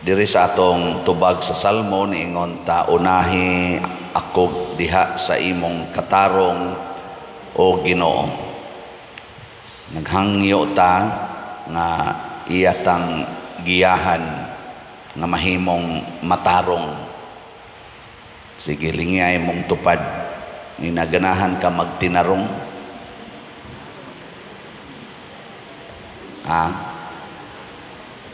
Diri sa atong tubag sa Salmo, niingon ta, "Unahi ako diha sa imong katarong, o Ginoo." Naghangyo ta nga iyatang giyahan nga mahimong matarong. Sige, lingi mong tupad. Inaganahan ka magtinarong? Ha?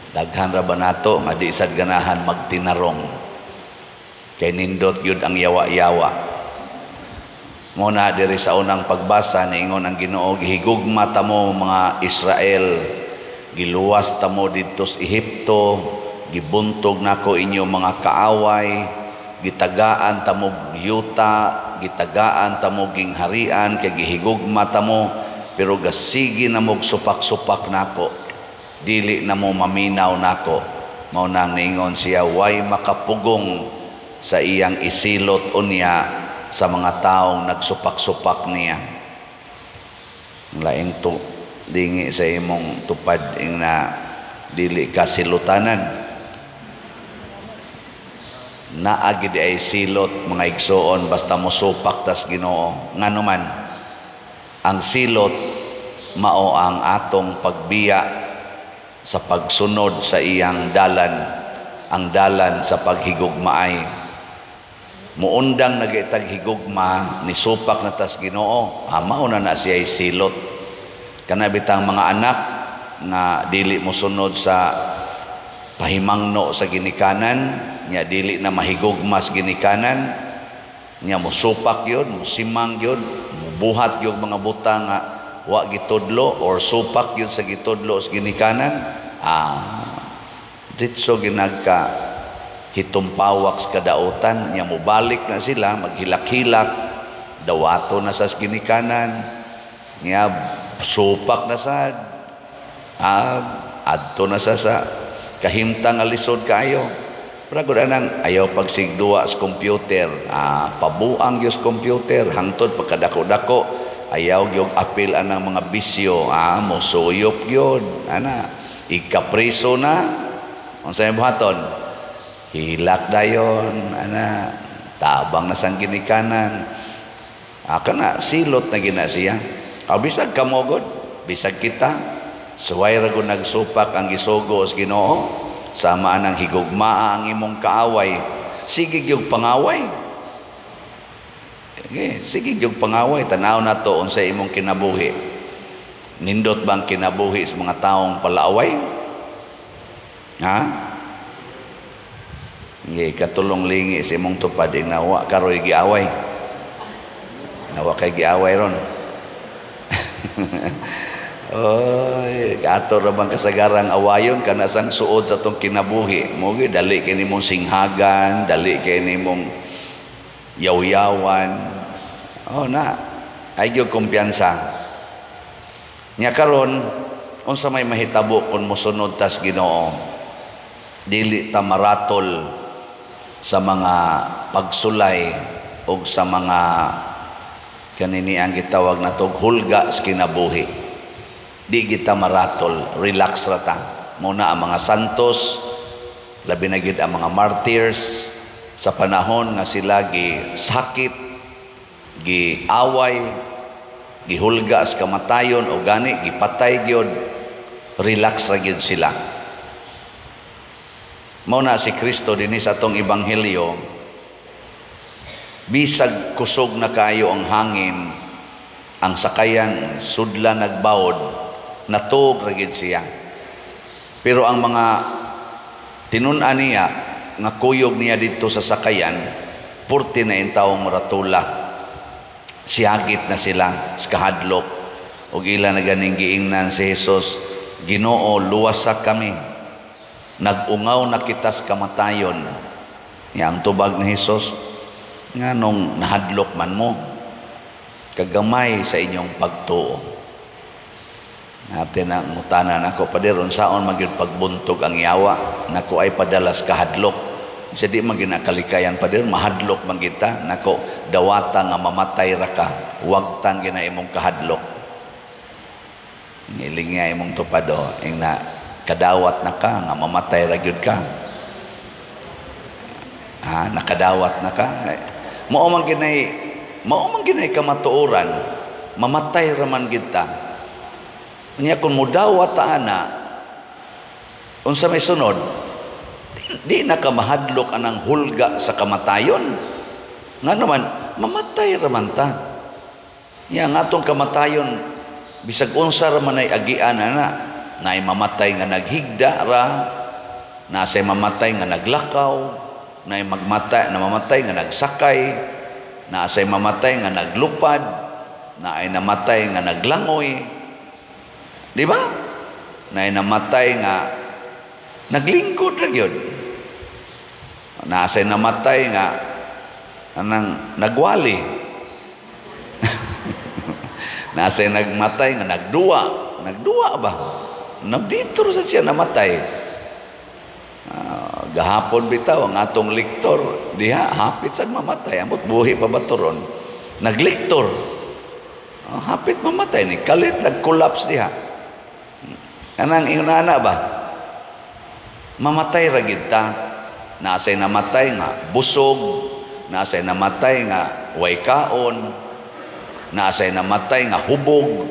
Daghan ra ba nato nga di sad ganahan magtinarong? Kay nindot gyud ang yawa-yawa. Mo na diri sa unang pagbasa, niingon ang Ginoo, "Gihigugma ta mo mga Israel, giluwas ta mo didto sa Ehipto, gibuntog nako inyo mga kaaway, gitagaan ta mo yuta, gitagaan ta mo gingharian, kay gihigugma ta mo, pero gasigi na mo supak-supak nako, dili na mo maminaw nako." Mao nang niingon siya, way makapugong sa iyang isilot unya sa mga taong nagsupak-supak niya. Laing tu dingi sa imong tupad ing na dili ka silutanan. Naa gid ay silot, mga igsoon, basta mosupak tas Ginoo. Ngano man ang silot mao ang atong pagbiya sa pagsunod sa iyang dalan, ang dalan sa paghigugmaay. Muundang nagaitag higugma, ni supak na tas Ginoo, mao na na siya silot. Kana bitang mga anak nga dili mosunod sa pahimangno sa ginikanan nya, dili na mahigugma sa ginikanan nya, mosupak yun, mosimang yun, mubuhat yun mga butang nga wa gitudlo or supak yun sa gitudlo sa ginikanan, ditso ginagka hitumpawak sa kadautan nya, mobalik na sila, maghilak-hilak, dawato na sa ginikanan nya, supak na sad, adto na sa kahimtang nga lisod kaayo. Pero gud anang ayaw pagsigduwa sa computer, pabuang gyud sa computer hangtod pagkadako-dako, ayaw gyud apil anang mga bisyo, mosuyop gyud ana, ikapriso na, unsay buhaton? Hilak dayon ana, tabang na sang ginikanan. Kana silot na gina siya. Bisag kamo gud, bisag kita, suway ra gud nagsupak ang gisugo sa Ginoo. Sama anang higugmaa ang imong kaaway, sige gyud pangaway. Okay, sige gyud pangaway, tan-aw nato unsay imong kinabuhi. Nindot bang kinabuhi sa mga taong palaaway? Ha? Ngi katulong lingi sa imong tupad nawa karoy giaway. Nawa kay giaway ron. Oy, ato ra bang kasagarang awayon kana sang suod sa atong kinabuhi. Mo gyud dali kay nimong singhagan, dali kay nimong yawyawan. Oh na, ay gyud kumpiyansa. Nya karon unsa may mahitabo kun mosunod tas Ginoo? Dili ta maratol sa mga pagsulay og sa mga kanini ang gitawag nato hulga sa kinabuhi. Di kita maratol, relax ra ta. Muna ang mga santos, labi na gyud ang mga martyrs, sa panahon nga sila gi sakit, gi away, gihulga sa kamatayon o gani gipatay gyud, relax ra gyud sila. Mao na si Kristo dinhi sa atong ebanghelyo, bisag kusog na kayo ang hangin, ang sakayan sudla nagbawod, natuog ra gyud siya. Pero ang mga tinun-an niya nga kuyog niya didto sa sakayan, purti na intawong maratula. Siyagit na sila sa kahadlok. Ug ila na ganing giingnan si Jesus, "Ginoo, luwasa kami. Nag-ungaw na kita sa kamatayon." Nya ang tubag ni Jesus, "Nganong nahadlok man mo? Kagamay sa inyong pagtuo." Natin na ngutana nako, "Pader, unsaon man gyud pagbuntog ang yawa? Nako ay padalas kahadlok." Sa di man ginakalikayan, pader, mahadlok man kita. Nako, dawata nga mamatay ra ka, wagtang gina imong kahadlok. Ngiling nga imong tupado, ing na kadawat na ka nga mamatay ra gyud ka. Ha, nakadawat na ka. Mao man ginay kamatuoran, mamatay ra man gid ta. Nya kung mudawat ta ana, unsa may sunod? Di na ka mahadlok anang hulga sa kamatayon. Nga naman, mamatay ra man ta. Nya ang atong kamatayon, bisag unsa ra man ay agian ana, naay mamatay nga naghigda ra, naay mamatay nga naglakaw, naay magmatay na mamatay nga nagsakay, naay mamatay nga naglupad, naay namatay nga naglangoy. Di ba? Naay namatay nga naglingkod ra gyud. Naay namatay nga anang nagwali. Naay nagmatay nga nagduwa. Nagduwa ba? Nagdito sa siya namatay. Gahapon bitaw ang atong lektor diha hapit sad mamatay, amot buhi pa ba to ron, naglektor, hapit mamatay ni kalit nag-collapse diha. Anang ingon ana ba, mamatay ra gid ta. Naasay namatay nga busog, naasay namatay nga way kaon, naasay namatay nga hubog,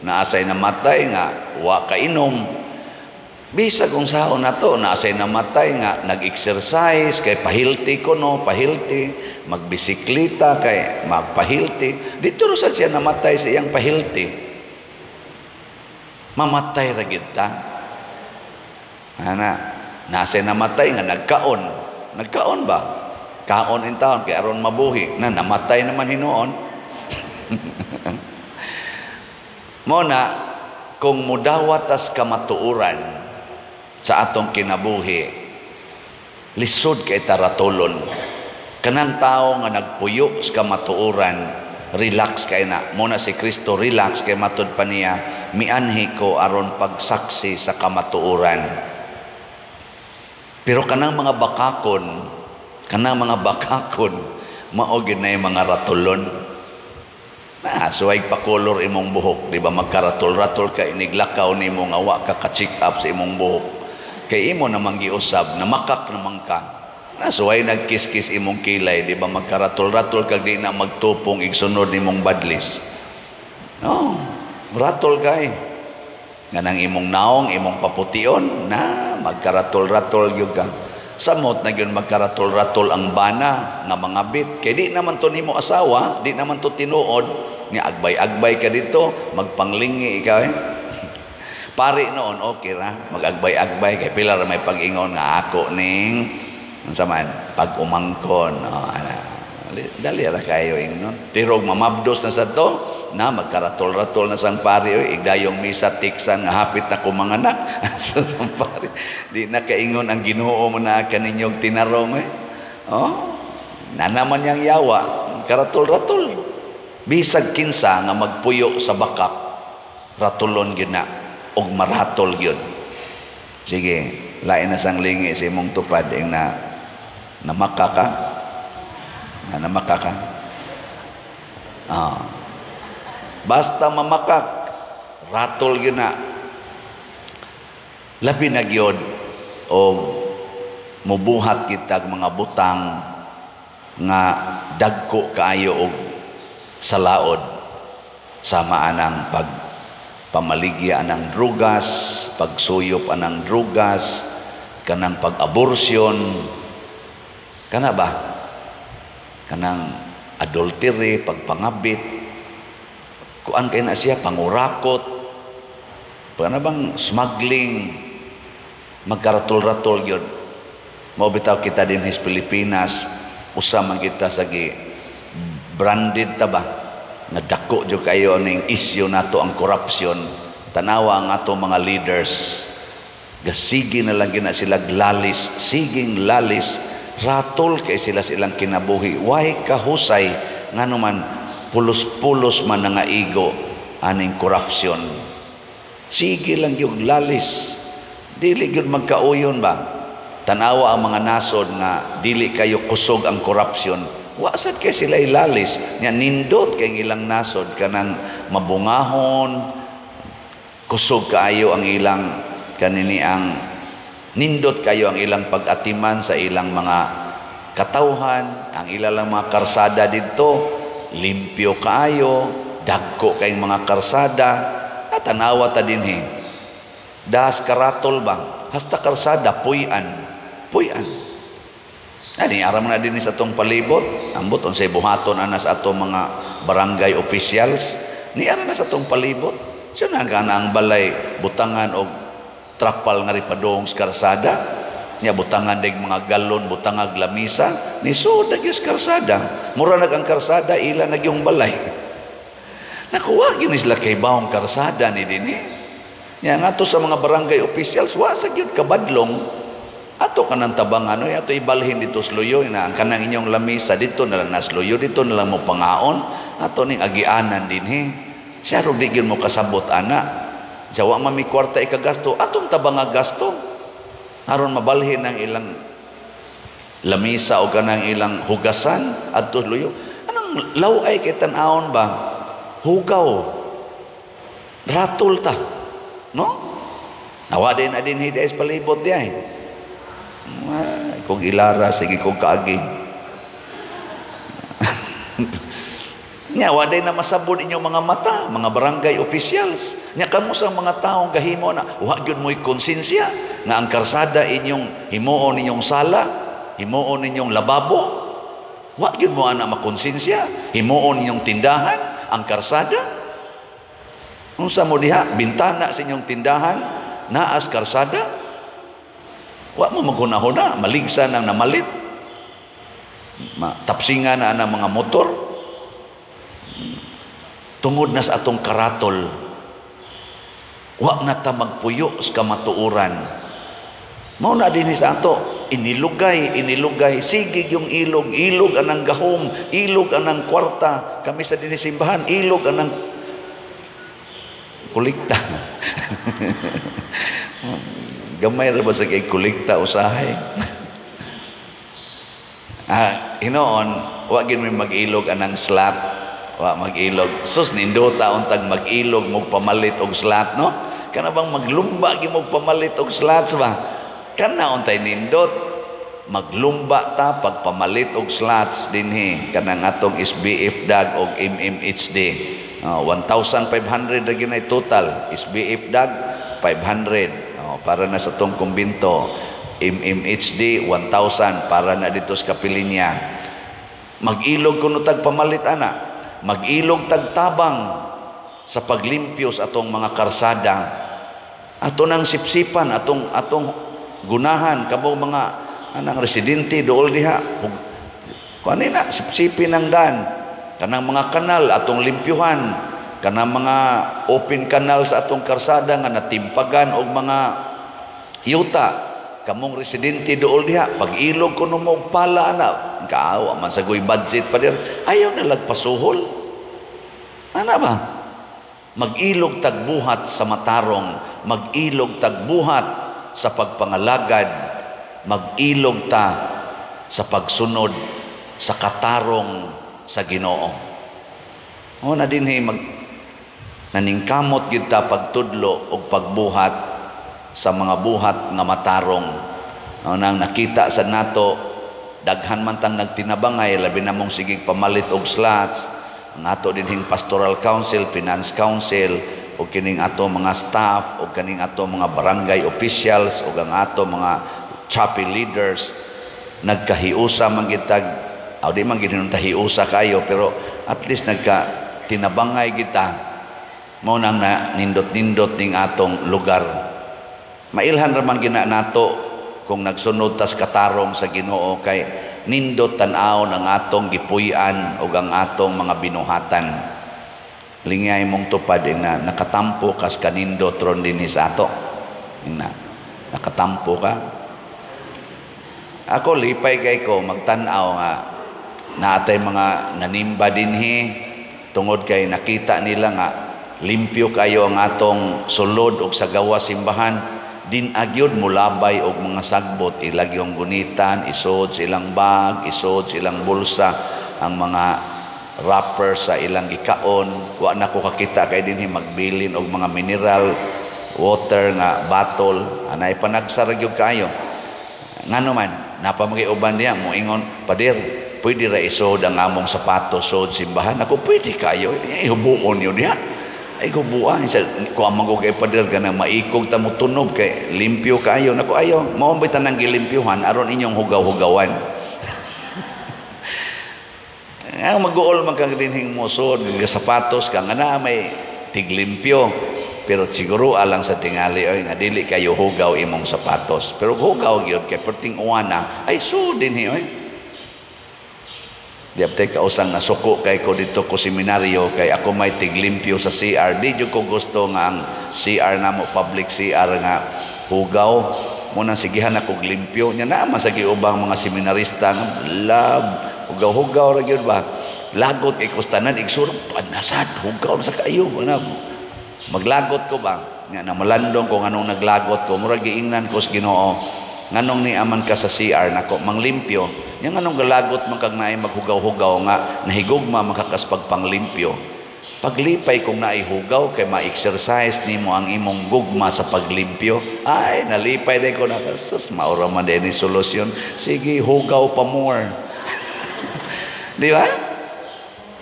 naasay namatay nga wa kainom. Bisag kung saon na to, naasay namatay nga nag-exercise kay pahilti ko no, pahilti, magbisiklita kay magpahilti. Dito ro sa siya namatay sa iyang pahilti. Mamatay ra gid ta. Ana, naasay namatay nga nagkaon. Nagkaon ba? Kaon in taon kay aron mabuhi. Na namatay naman hinuon. Mo na kung mudawat tas kamatuoran sa atong kinabuhi, lisod kay taratulon. Kanang tao nga nagpuyo sa kamatuoran, relax kay na. Muna si Kristo relax kay matud pa niya, mianhi ko aron pagsaksi sa kamatuoran. Pero kanang mga bakakon, mao gid na yung mga ratulon. Na, suway pa color imong buhok, di ba magkaratol-ratol ka iniglakaw nimo nga wa ka ka-check up sa imong buhok. Kay imo namang giusab, namakak naman ka. Na, suway nagkiskis imong kilay, di ba magkaratol-ratol kag di na magtupong igsunod nimong badlis. No, ratol kay. Nga nang imong naong, imong papution, na magkaratol-ratol gyud ka. Samot na gyud magkaratol-ratol ang bana nga mga bit. Kay di naman to nimo asawa, di naman to tinuod. Nga agbay-agbay ka dito, magpanglingi ikaw eh. Pari noon, okay ra, mag-agbay-agbay kay pila ra may pag-ingon nga ako ning unsa man pag-umangkon. Oh, ana. Dali ra kayo ingnon. Pero mamabdos na sa to, na magkaratol-ratol na sang pari oy, igdayong misa tiksan nga hapit na ko manganak. Sa sang pari, di na kaingon ang Ginoo mo na kaninyong tinarong eh. Oh, na naman yang yawa, karatol-ratol. Bisag kinsa nga magpuyo sa bakak, ratulon gyud na og maratol gyud. Sige, lain na sang lingi sa imong tupad ing na namaka ka. Na namaka ka. Ah. Basta mamakak, ratol gyud na. Labi na gyud og mubuhat kitag mga butang nga dagko kaayo og sa laod, sama anang pag pamaligya anang drugas, pagsuyop anang drugas, kanang pag-aborsyon, kana ba? Kanang adultery, pagpangabit, kuan kay na siya, pangurakot, kana bang smuggling, magkaratol-ratol yun. Mao bitaw kita din sa Pilipinas, usa man kita sa gi branded ta ba? Nga dako jud kayo ning issue nato ang corruption. Tanawa ang ato mga leaders, gasigi na lang gina sila lalis, siging lalis, ratol kay sila silang kinabuhi. Why kahusay ngano man pulos-pulos man nga igo aning corruption. Sige lang gyud lalis, dili gyud magkauyon ba. Tanawa ang mga nasod nga dili kayo kusog ang corruption. Wa sad kay sila ilalis nya, nindot kay ilang nasod kanang mabungahon, kusog kaayo ang ilang kanini, ang nindot kayo ang ilang pag-atiman sa ilang mga Katawhan, ang ila lang mga karsada didto limpyo kaayo, dagko kay mga karsada. Natanawa ta dinhi. Das karatol ba? Hasta karsada puy-an. Puy-an. Ani aram na dinhi sa atong palibot, ambot unsay buhaton ana sa atong mga barangay officials, ni ara na sa atong palibot. Siya na ang balay butangan og trapal nga ripadong sa karsada. Nya butangan dig mga galon, butangag lamisa, ni so nagyos karsada. Mura nag ang karsada, ila nagyong balay. Nakuha gini sila kay baong karsada ni dinhi. Nya ngadto sa mga barangay officials, wa sa gyud kabadlong. Ato kanang tabangan, oy, ato ibalhin dito sa luyo, na ang kanang inyong lamisa dito na lang nasluyo, dito na lang mo pangaon, ato ning agianan dinhi. Siya ro di gyud mo kasabot ana. Jawa man mi kwarta ikagasto, atong tabanga gasto. Aron mabalhin ang ilang lamisa o kanang ilang hugasan adto luyo. Anong law-ay kay tan-awon ba? Hugaw. Ratol ta. No? Nawa din na din hiday sa palibot di ay. Ay, kung ilara, sige kong kaagi. Nya, wa din na masabod inyong mga mata, mga barangay officials. Nya, kamo sa mga taong gahimo na, wa gyud mo'y konsensya nga ang karsada inyong himuon ninyong sala, himuon ninyong lababo. Wa gyud mo ana makonsensya, himuon ninyong tindahan, ang karsada. Unsa mo diha, bintana sa inyong tindahan, naas karsada. Wa mo maghuna-huna, maligsa nang namalit. Tapsingan na ang mga motor. Tungod na sa atong karatol, wa na ta magpuyo sa kamatuoran. Mao na dinhi sa ato, inilugay, inilugay, sigig yung ilog, ilog anang gahom, ilog anang kwarta, kami sa dinhi simbahan, ilog anang kulikta. Gamay ra ba sa kay kulikta usahay? Hinoon, wa gid mi mag-ilog anang slat. Wa mag-ilog. Sus, nindota untag mag-ilog mo pamalit og slat, no? Kana bang maglumba gyud mo pamalit og slats ba? Kana untay nindot. Maglumba ta pagpamalit og slats dinhi kanang atong SBF DAG og MMHD. 1,500 ra gyud total. SBF DAG 500. Para na sa atong kumbinto. MMHD 1,000 para na dito sa kapilinya. Mag-ilog kuno tag pamalit ana. Mag-ilog tagtabang sa paglimpyo sa atong mga karsada. Ato nang sipsipan, atong gunahan kamo mga anang residente dool diha. Kuan na sipsipin ang dan. Kanang mga kanal atong limpyuhan, kanang mga open kanal sa atong karsada nga natimpagan og mga yuta. Kamong residente dool diha, pag-ilog kuno mo pala ana. Kaawa man sa goy budget pa dir. Ayaw na lagpasuhol. Ana ba? Mag-ilog tagbuhat sa matarong, mag-ilog tagbuhat sa pagpangalagad, mag-ilog ta sa pagsunod sa katarong sa Ginoo. O na dinhi mag naningkamot gyud ta pagtudlo og pagbuhat sa mga buhat nga matarong. O nang nakita sa nato, daghan man tang nagtinabangay, labi na mong sigig pamalit og slots, ang ato dinhing pastoral council, finance council, o kining ato mga staff, o kining ato mga barangay officials, o ang ato mga chapel leaders, nagkahiusa man gitag, o di man gid tahiusa kayo, pero at least nagka tinabangay kita, mao nang nindot-nindot ning atong lugar. Mailhan ra man gina nato kung nagsunod tas katarong sa Ginoo kay nindot tan-awon ang atong gipuy-an ug ang atong mga binuhatan. Lingay mong tupad na nakatampo kas kanindot ron dinhi sa ato. Na nakatampo ka. Ako lipay kay ko magtan-aw nga naatay mga nanimba dinhi tungod kay nakita nila nga limpyo kayo ang atong sulod og sa gawas simbahan. Din agyod mulabay og mga sagbot, ilag yung gunitan, isod sa ilang bag, isod sa ilang bulsa, ang mga wrapper sa ilang gikaon. Wa na ko kakita kay dinhi magbilin og mga mineral water nga bottle, anay panagsara gyud kayo. Ngano man, napamagay uban diya, moingon, "Pader, pwede ra isod ang among sapatos sod simbahan?" Ako, "Pwede kayo, hubuon yun diya." Ay, hubuan. Sa, kung ang magugay, pader, ganang maikog ta mo tunob, kay limpyo kayo. Nako, ayo, mao ba'y tanang gilimpyuhan, aron inyong hugaw-hugawan. Ang mag-uol man kang dinhing mosod, sapatos ka, nga na may tiglimpyo. Pero siguro alang sa tingali oy nga dili kayo hugaw imong sapatos. Pero hugaw gyud kay perting uwana ay so dinhi oy. Diabte kausang nasuko kay ko dito ko seminaryo kay ako may tiglimpyo sa CR. Di jud ko gusto nga ang CR namo, public CR, nga hugaw mo nang sigihan ako limpyo nya naa man sa giubang mga seminarista nga love hugaw-hugaw ra gyud ba, lagot kay kustanan igsuro panasad hugaw sa kayo ana. Maglagot ko ba nga na malandong ko nganong naglagot ko, murag giingnan ko sa Ginoo, "Nganong ni aman ka sa CR nako manglimpyo nya, nganong galagot man kag naay maghugaw-hugaw nga nahigugma man ka kas pagpanglimpyo? Paglipay kung naay hugaw kay ma-exercise nimo ang imong gugma sa paglimpyo." Ay, nalipay day ko na, sus, maura man din ni solusyon, sige, hugaw pa more. Di ba?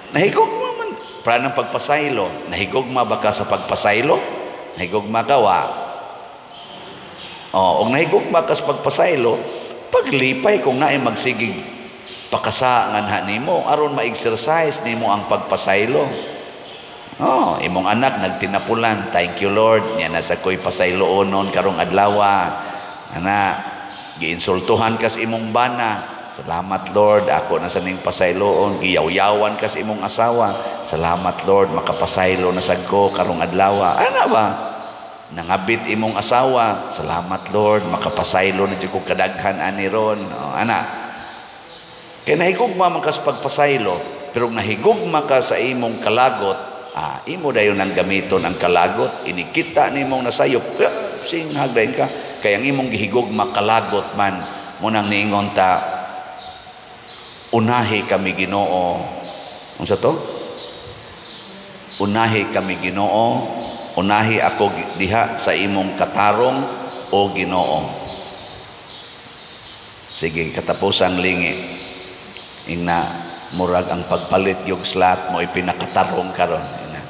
Nahigugma man. Para ng pagpasaylo, nahigugma ba ka sa pagpasaylo? Nahigugma ka wa? O, og nahigugma ka sa pagpasaylo, paglipay kung naay magsigig pakasa nganha nimo aron ma-exercise nimo ang pagpasaylo. Oh, imong anak nagtinapulan, "Thank you, Lord." Nya nasa ko'y pasayloon noon karong adlaw. Ana, giinsultuhan ka sa imong bana. "Salamat, Lord, ako na sa ning pasayloon." Giyawyawan ka sa imong asawa. "Salamat, Lord, makapasaylo na sad ko karong adlaw." Ana ba? Nangabit imong asawa. "Salamat, Lord, makapasaylo na jud ko kadaghan ani ron." Oh, ana. Kay nahigugma man ka sa pagpasaylo, pero nahigugma ka sa imong kalagot, imo dayon ang gamiton ang kalagot. Inikita nimong nasayop, singhag dayon ka. Kay ang imong gihigugma kalagot man, munang niingon ta, "Unahi kami, Ginoo." Unsa to? "Unahi kami, Ginoo, unahi ako diha sa imong katarong, o Ginoo." Sige, katapusang lingi. Ingna murag ang pagpalit yung slot mo ipinakatarong karon. Ina.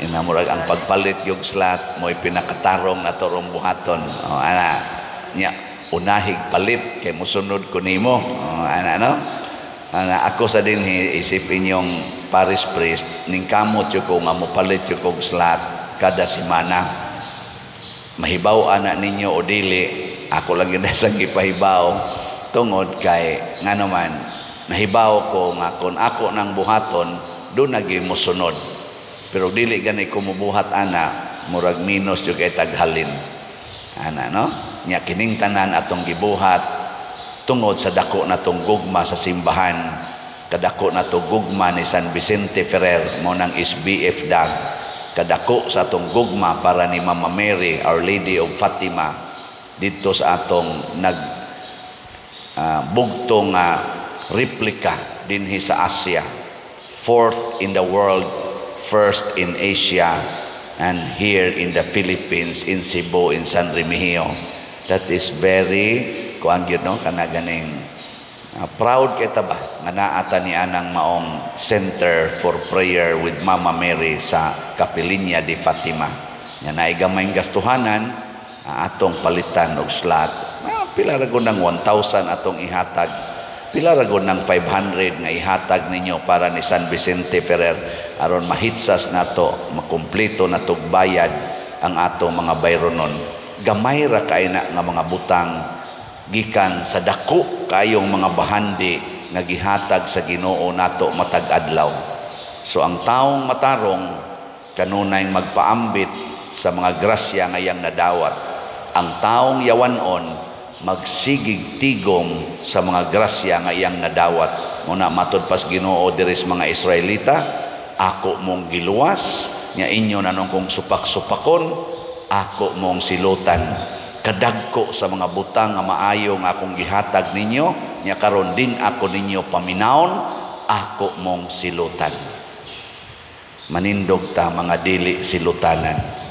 Ina murag ang pagpalit yung slot mo ipinakatarong na torong buhaton. O, ana. Nya, unahig palit kay musunod ko nimo. O, ana no? Ana, ako sa dinhi isip inyong parish priest, ning kamot jud ko nga mopalit jud kog slot kada semana. Mahibaw ana ninyo o dili, ako lang gyud sa gipahibaw tungod kay ngano man nahibaw ko nga kon ako nang buhaton do na gyud mosunod. Pero dili gani ko mobuhat ana, murag minus jud kay taghalin. Ana no? Nya kining tanan atong gibuhat tungod sa dako natong gugma sa simbahan, kadako nato gugma ni San Vicente Ferrer, mo nang SBF dag, kadako sa atong gugma para ni Mama Mary, Our Lady of Fatima, didto sa atong nag bugtong replika dinhi sa Asia, fourth in the world, first in Asia, and here in the Philippines, in Cebu, in San Remigio. That is very kuan gyud no, kana ganing proud kay ta ba nga naa ta ni anang maong Center for Prayer with Mama Mary sa Kapilinya de Fatima. Nya naay gamayng gastuhanan, atong palitan og slot. Pila ra gud ng 1,000 atong ihatag, pila ra gud ng 500 nga ihatag ninyo para ni San Vicente Ferrer aron mahitsas nato, makumpleto natog bayad ang atong mga bayronon. Gamay ra kay na nga mga butang gikan sa dako kayong mga bahandi nga gihatag sa Ginoo nato matag adlaw. So ang taong matarong kanunay magpaambit sa mga grasya nga iyang nadawat. Ang taong yawanon magsigig tigom sa mga grasya nga iyang nadawat. Muna matud pas Ginoo diri sa mga Israelita, "Ako mong giluwas, nya inyo nanong kong supak-supakon, ako mong silutan. Kadagko sa mga butang nga maayo nga akong gihatag ninyo, nya karon din ako ninyo paminawon, ako mong silutan." Manindog ta mga dili silutanan.